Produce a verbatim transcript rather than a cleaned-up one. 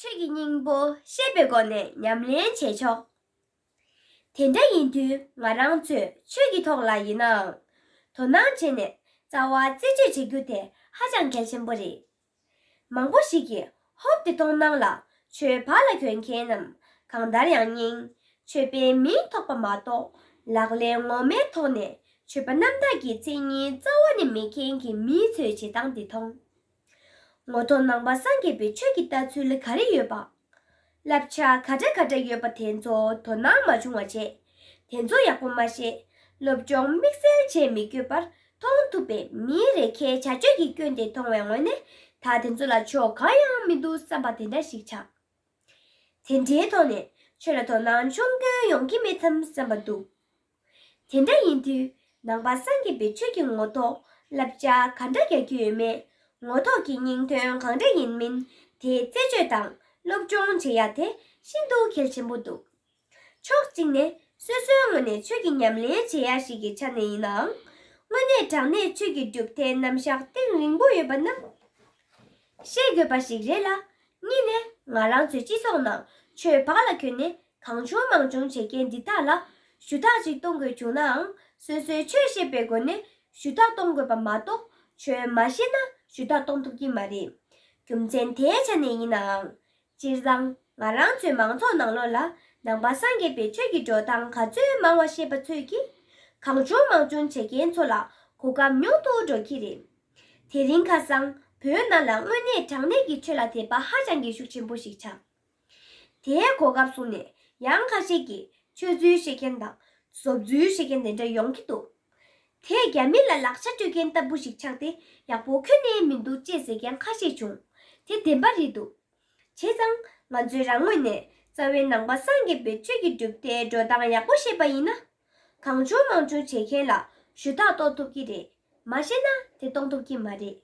ཆོས་ཀྱི་སྙིང་པོ་ཤེས་པའི་སྒོ་ནས་ཉམས་ལེན་བྱེད་ཆོག་དེ་འདྲ་ཡིན་དུས་ང་རང་ཚོས་ཆོས་ཀྱི་ཐོག་ལ་ཡིན་ནའང་དོ་སྣང་བྱས་ནས་རྩ་བ་རྩད་གཅོད་བྱེད་རྒྱུ་དེ་ཧ་ཅང་གལ་ཆེན་པོ་རེད། མང་པོ་ཞིག་གིས་ཧོབ་སྟེ་མཐོང་སྣང་ལ་ཆོས་བག་ལ་གྱོན་མཁན་ནམ་གང་ལྟར་ཡང་སྙིང་ཆོས་པའི་མིང་ཐོགས་པ་མ་གཏོགས་ལག་ལེན་ངོ་མའི་ཐོག་ནས་ཆོས་པ་རྣམ་དག་གི་མཚན་ཉིད་རྩ་བ་ནས་མེད་མཁན་གྱི་མི་ཚོའི་བྱེད་སྟངས་འདི་མཐོང་། ངོ་ཐོག་ནང་པ་སངས་རྒྱས་པའི་ཆོས་ཀྱི་ལྟ་ཚུལ་ག་རེ་ཡོད་པ། བསླབ་བྱ་ག་འདྲ་ག་འདྲ་ཡོད་པ་དེ་ཚོ་དོ་སྣང་མ་བྱུང་བ་བྱས། དེ་ཚོ་ཡག་པོ་མ་ཤེས། སློབ་སྦྱོང་དམིགས་བསལ་བྱས་མི་དགོས་པར་མཐོང་ཐུབ་པའི་མིའི་རེ་ཁའི་བྱ་སྤྱོད་ཀྱི་སྐྱོན་དེ་མཐོང་བའི་ངོས་ནས་ད་དེ་ཚོ་ལ་ཆོ་ག་ཡང་མི་འདུག་བསམ་པ་དེ་འདྲ་ཞིག་ཆགས། དེ་འདྲའི་ཐོག་ནས་ཆོས་ལ་དོ་སྣང་ཆུང་སྐྱོན་ཡོང་གི་མེད་དམ་བསམ་པ་འདུག་དེ་འདྲ་ཡིན་དུས་ནང་པ་སངས་རྒྱས་པའི་ཆོས་ཀྱི་ངོ་ཐོག་བསླབ་བྱ་ག་འདྲ་རྒྱག་རྒྱུ་ཡོད་མེད། ངོ་ཐོག་གི་སྙིང་དོན་གང་འདྲ་ཡིན་མིན་དེ་རྩད་གཅོད་དང་སློབ་སྦྱོང་བྱེད་ཡ་དེ་ཤིན་ཏུ་གལ་ཆེན་པོ་འདུག་ཕྱོགས་གཅིག་ནས་སོ་སོའི་ངོས་ནས་ཆོས་ཀྱི་ཉམས་ལེན་བྱེད་ཡ་ཞིག་གི་ཆ་ནས་ཡིན་ནའང་། དངོས་གནས་དྲང་གནས་ཆོས་ཀྱི་སྒྲུབ་མཐའི་རྣམ་གཞག་གཏིང་རིང་པོ་ཡོད་པ་རྣམས་ཤེས་དགོས་པ་ཞིག་རེད་ལ། གཉིས་ནས་ང་རང་ཚོའི་སྤྱི་ཚོགས་ནང་ཆོས་བག་ལ་གྱོན་ནས་གང་བྱུང་མང་བྱུང་བྱེད་མཁན་འདི་དག་ལ་ཞུ་དག་ཅིག་གཏོང་དགོས་བྱུང་ནའང་སོ་སོའི་ཆོས་ཤེས་པའི་སྒོ་ནས་ཞུ་དག་གཏོང་དགོས་པ་མ་གཏོགས་ཆོས་མ་ཤེས་ན་ཞུ་དག་གཏོང་ཐུབ་ཀྱི་མ་རེད། རྒྱུ་མཚན་དེའི་ཆ་ནས་ཡིན་ནའང་། སྤྱིར་བཏང་ང་རང་ཚོའི་མང་ཚོགས་ནང་ལོགས་ལ་ནང་པ་སངས་རྒྱས་པའི་ཆོས་ཀྱི་འགྲོ་སྟངས་ག་ཚོད་མང་བ་ཤེས་པ་ཚོས་ཀྱིས་གང་བྱུང་མང་བྱུང་བྱེད་མཁན་ཚོ་ལ་གོ་སྐབས་ཉུང་དུ་འགྲོ་གི་རེད། དེ་རིང་ཁ་སང་བོད་ནང་ལ་དངོས་གནས་དྲང་གནས་ཀྱི་ཆོས་ལ་དད་པ་ཧ་ཅང་གི་ཤུགས་ཆེན་པོ་ཞིག་ཆགས། དེའི་གོ་སྐབས་བཟུང་ནས་ཡང་ཁ་ཤས་ཀྱིས་ཆོས་ཚུལ་ཤེས་མཁན་དང་བཟོ་ཚུལ་ཤེས་མཁན་དེ་འདྲ་ཡོང་གི་འདུག་དེས་རྒྱ་མི་ལ་ལག་ཆ་སྤྲོད་མཁན་ལྟ་བུ་ཞིག་ཆགས་ཏེ་ཡག་པོ་ཁྱོན་ནས་མི་འདུག་ཅེས་ཟེར་མཁན་ཁ་ཤས་བྱུང་། དེ་བདེན་པ་རེད་འདུག་བྱས་ཙང་ང་ཚོས་རང་ངོས་ནས་རྩ་བའི་ནང་པ་སངས་རྒྱས་པའི་ཆོས་ཀྱི་སྒྲུབ་མཐའི་འགྲོ་སྟངས་ཡག་པོ་ཤེས་པ་ཡིན་ན། གང་བྱུང་མང་བྱུང་བྱེད་མཁན་ལ་ཞུ་དག་གཏོང་ཐུབ་ཀྱི་རེད། མ་ཤེས་ན་དེ་གཏོང་ཐུབ་ཀྱི་མ་རེད།